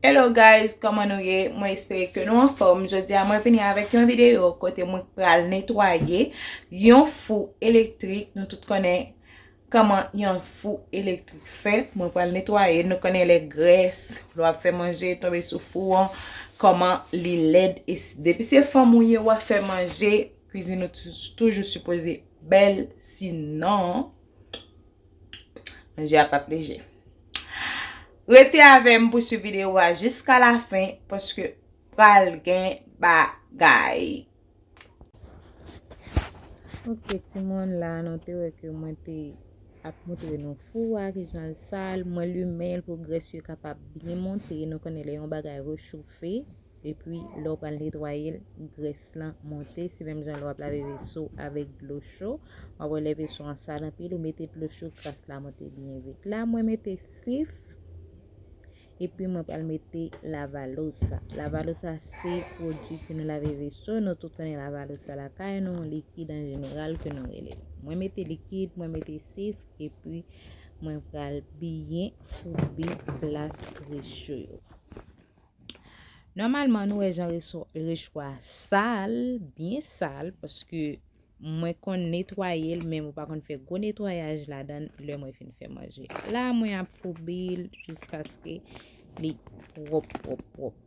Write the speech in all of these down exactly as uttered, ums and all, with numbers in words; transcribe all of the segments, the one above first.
Hello guys, kòman nou ye? Mwen espere ke nou anfòm. Jodi a mwen vini avèk yon videyo kote mwen pral netwaye yon fou elektrik. Nou tout konnen kòman yon fou elektrik fèt. Mwen pral netwaye. Nou konnen lè grès, lè w ap fè manje, tonbe sou fou an, kòman li lèd. E s- depi se fanm ou ye, w ap fè manje, kwizin ou tou- toujou sipoze bèl. Sinon, manje a p ap leje. Rete avè m pou swiv videyo a jiska lafen, paske pral gen bagay. Ok, timoun, la nou te wè ke mwen te ap montre nou fou a, kijan l sal, mwen limen l pou grès yo kapab byen monte. Nou konnen lè yon bagay rechofe, epi lè w pral netwaye l, grès lan monte. Se menm jan lè w ap lave veso avèk dlo cho, w ap wè lè veso an sal anpil, ou mete dlo cho, kras la monte byen vit. La, mwen mete sif, epi mwen pral mete lavalosa. Lavalosa se pwodui ke nou lave veso, nou tout konnen lavalosa lakay nou, likid an jeneral ke nou rele l. Mwen mete likid, mwen mete sif, epi mwen pral byen foubi plas recho yo. Nòmalman, nou wè jan recho, recho a sal, byen sal, paske mwen konn netwaye l, men mwen pa konn fè gwo netwayaj ladan l lè mwen fin fè manje. La, mwen ap foubi l jiskaske li pwòp, pwòp, pwòp.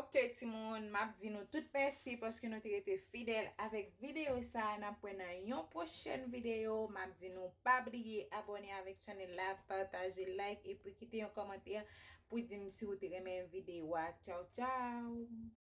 Ok, timoun, m ap di nou tout mèsi paske nou te rete fidèl avèk videyo sa a. N ap wè nan yon pwochèn videyo. M ap di nou pa bliye abòne avèk chanèl la, pataje, like, epi kite yon kòmantè pou di m si w te renmen videyo a. Tchaw, tchaw!